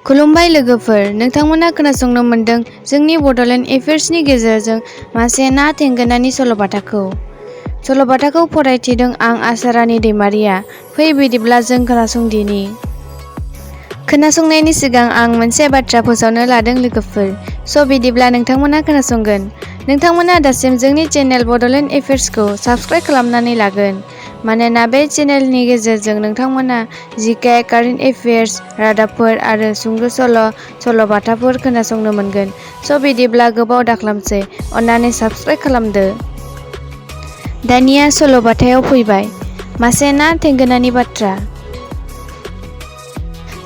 खुलुमबाय लोगोफोर, नोंथांमोना खोनासंनो मोन्दों जोंनि बड'लेण्ड एफेयार्सनि गेजेरजों मासे ना थेंगोनानि सल'बाथाखौ फरायथिदों आं आसारानि दैमारिया। फै बिदिब्ला जों खोनासंदिनि। खोनासंनायनि सिगां आं मोनसे बाथ्रा फोसावनो लादों लोगोफोर, बिदिब्ला नोंथांमोना खोनासंगोन। नोंथांमोना दासिम जोंनि चेनेल बड'लेण्ड एफेयार्सखौ साबस्क्राइब खालामनानै लागोन, मानोना बे चेनेलनि गेजेरजों नोंथांमोना जिके, कारेन्ट एफेयार्स, रादाबफोर आरो सुंद' सल'बाथाफोर खोनासंनो मोनगोन। बिदिब्ला गोबाव दाखालामसै, अन्नानै साबस्क्राइब खालामदो। दानिया सल'बाथायाव फैबाय। मासे ना थेंगोनानि बाथ्रा।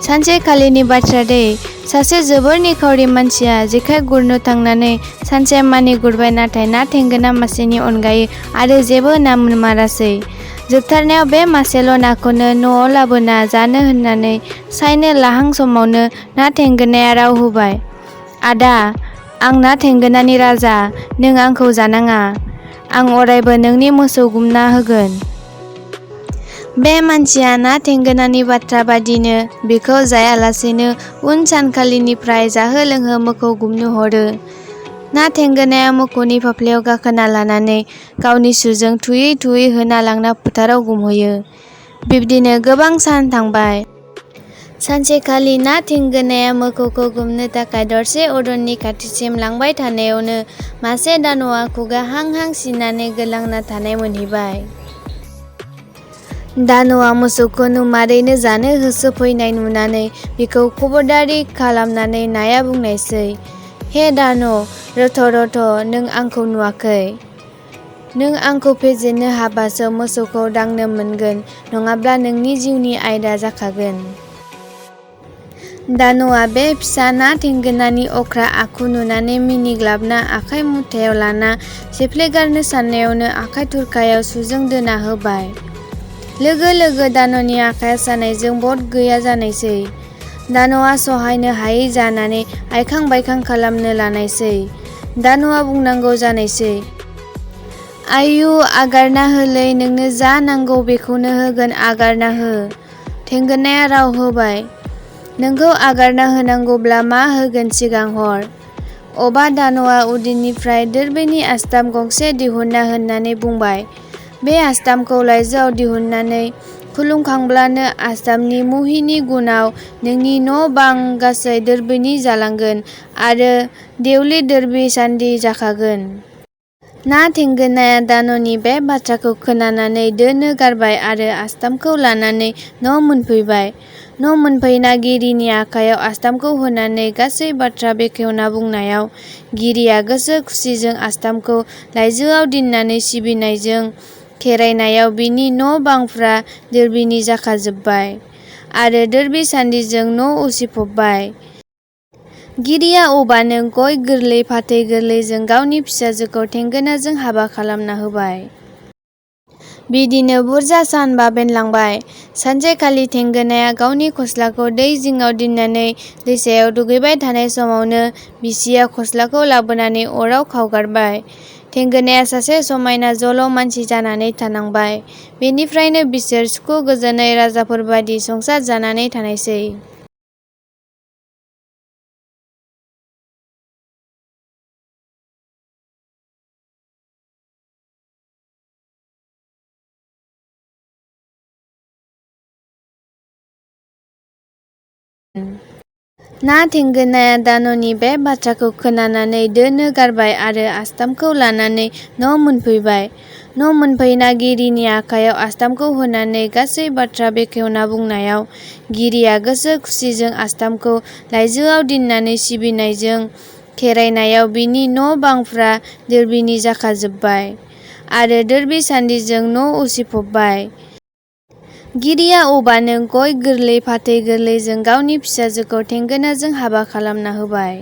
सानसेखालिनि बाथ्रा दै। सासे जोबोर निखावरि मानसिया जेखाइ गुरनो थांनानै सानसे मानि गुरबाय, नाथाय ना थेंगोना मासेनि अनगायै आरो जेबो ना मारासै। जोबथारनायाव बे मासेल' नाखौनो न'आव लाबोना जानो होननानै सायनो लाहां समावनो ना थेंगोनाया राव होबाय। "आदा, आं ना थेंगोनानि राजा, नों आंखौ जानाङा। आं अरायबो नोंनि मोसौ गुमना होगोन।" बे मानसिया ना थेंगोनानि बाथ्रा बादिनो बेखौ जायालासेनो उन सानखालिनिफ्राय जाहो लोंहो मोखौ गुमनो हरो। ना थेंगोनाया मोखौनि फाफ्लियाव गाखोना लानानै गावनि सुजों थुयै थुयै होना लांना फोथाराव गुमहैयो। बिब्दिनो गोबां सान थांबाय। सानसेखालि ना थेंगोनाया मोखौखौ गुमनो थाखाय दरसे अरननि खाथिसिम लांबाय थानायावनो मासे दान'आ खुगा हां हां सिनानै गोलांना थानाय मोनहैबाय। दान'आ मोसौखौ नुमारैनो जानो होसोफैनाय नुनानै बिखौ खबरदारि खालामनानै नाया बुंनायसै, "हे दान', रथ', नों आंखौ नुवाखै? नों आंखौ फेजेननो हाबासो मोसौखौ दांनो मोनगोन, नङाब्ला नोंनि जिउनि आयदा जाखागोन।" दान'आ बे फिसा ना थेंगोनानि अख्रा आखु नुनानै मिनिग्लाबना आखाइ मुथायाव लाना सेफ्लेगारनो साननायावनो आखाइ थुरखायाव सुजों दोना होबाय। लोगो लोगो दान'नि आखाइया सानायजों बद गैया जानायसै। दान'आ सहायनो हायै जानानै आइखां बायखां खालामनो लानायसै। दान'आ बुंनांगौ जानायसै, "आइयु, आगारना होलै, नोंनो जा नांगौ बेखौनो होगोन, आगारना हो।" थेंगोनाया राव होबाय, "नोंखौ आगारना होनांगौब्ला मा होगोन सिगां हर।" अबा दान'आ उदैनिफ्राय दोरबेनि आस्थाम गंसे दिहुनना होननानै बुंबाय। बे आस्थामखौ लाइजोआव दिहुननानै खुलुमखांब्लानो आस्थामनि मुहिनि गुनाव नोंनि न' बां गासै दोरबेनि जालांगोन आरो देउलि दोरबि सान्दि जाखागोन। ना थेंगोनाया दान'नि बे बाथ्राखौ खोनानानै दोनो गारबाय आरो आस्थामखौ लानानै न' मोनफैबाय। न' मोनफैना गिरिनि आखायाव आस्थामखौ होनानै गासै बाथ्रा बेखेवना बुंनायाव गिरिया गोसो खुसिजों आस्थामखौ लाइजोआव दिननानै सिबिनायजों खेरायनायाव बिनि न' बांफ्रा दोरबिनि जाखाजोबबाय आरो दोरबि सान्दिजों न' उसिफबबाय। गिरिया अबानो गय गोरलै फाथै गोरलैजों गावनि फिसाजोखौ थेंगोनाजों हाबा खालामना होबाय। बिदिनो बुरजा सान बाबेनलांबाय। सानसेखालि थेंगोनाया गावनि खस्लाखौ दै जिङाव दिननानै दैसायाव दुगैबाय थानाय समावनो बिसिया खस्लाखौ लाबोनानै अराव खावगारबाय। थेंगोनाया सासे समायना जल' मानसि जानानै थानांबाय। बेनिफ्रायनो बिसोर सुखु गोजोनै राजाफोरबादि संसार जानानै थानायसै। ना थेंगोनाया दान'नि बे बाथ्राखौ खोनानानै दोनो गारबाय आरो आस्थामखौ लानानै न' मोनफैबाय। न' मोनफैना गिरिनि आखायाव आस्थामखौ होनानै गासै बाथ्रा बेखेवना बुंनायाव गिरिया गोसो खुसिजों आस्थामखौ लाइजोआव दिननानै सिबिनायजों खेरायनायाव बिनि न' बांफ्रा दोरबिनि जाखाजोबबाय आरो दोरबि सान्दिजों न' उसिफबबाय। गिरिया अबानो गय गोरलै फाथै गोरलैजों गावनि फिसाजोखौ थेंगोनाजों हाबा खालामना होबाय।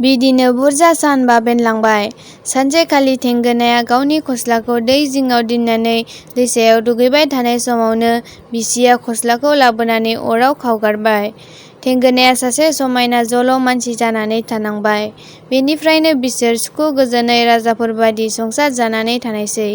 बिदिनो बुरजा सान बाबेनलांबाय। सानसेखालि थेंगोनाया गावनि खस्लाखौ दै जिङाव दिननानै दैसायाव दुगैबाय थानाय समावनो बिसिया खस्लाखौ लाबोनानै अराव खावगारबाय। थेंगोनाया सासे समायना जल' मानसि जानानै थानांबाय। बेनिफ्रायनो बिसोर सुखु गोजोनै राजाफोरबादि संसार जानानै थानायसै।